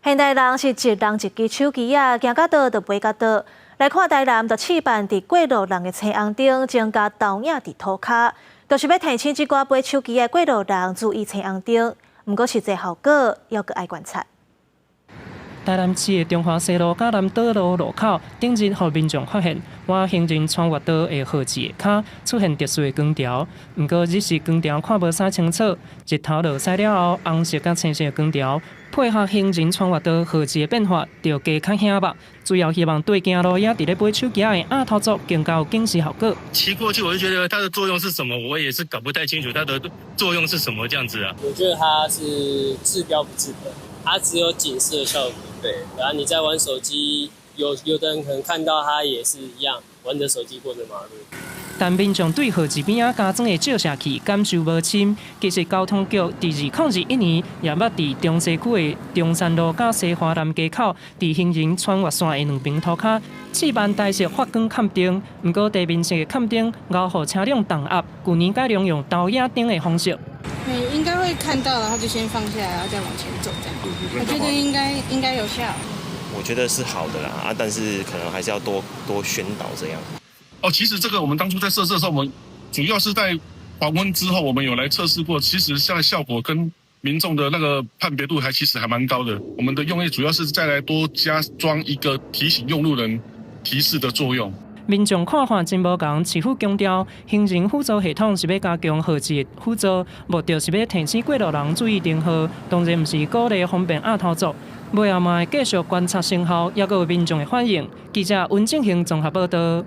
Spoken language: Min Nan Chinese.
現代人是一人一支手機仔，行到佗就飛到佗。來看台南就試辦佇過路人的青紅燈增加投影佇塗跤，就是欲提醒這寡背手機的過路人注意青紅燈。毋過實際效果猶閣愛觀察。台南市的中華西路佮南島路路口，頂日予民眾發現，倚行人穿越道的號誌跤出現特殊的光條。毋過日時光條看無啥清楚，日頭落山了後，紅色佮青色的光條配合行人穿越道號誌的變化，就加較顯目。主要希望對行路也佇咧背手機的鴨頭族更加有警示效果。騎過去我就覺得它的作用是什麼，我也是搞不太清楚它的作用是什麼這樣子啊。我覺得它是治標不治本，它只有警示的效果。對，然後你在玩手機，有的人可能看到它也是一樣，玩著手機過著馬路。但民眾對號誌邊仔加裝的照射器感受無深。其實交通局佇2021年也捌佇中西區的中山路佮西華南街口，佇行人穿越線的兩爿塗跤，試辦台式發光崁燈。毋過地面上的崁燈𠢕予車輛重壓，舊年改良用投影燈的方式。你應該會看到，然後就先放下來，然後再往前走，這樣。我覺得應該有效。我覺得是好的啦，啊，但是可能還是要多多宣導這樣。哦，其實這個我們當初在設置的時候，我們主要是在黃昏之後，我們有來測試過，其實現在效果跟民眾的那個判別度還其實還蠻高的。我們的用意主要是再來多加裝一個提醒用路人提示的作用。民眾看法真無仝，市府強調，行人輔助系統是欲加強號誌輔助，目的是欲提醒過路人注意燈號，當然毋是鼓勵方便鴨頭族。尾後嘛會繼續觀察成效，猶閣有民眾的反應。記者溫正興綜合報道。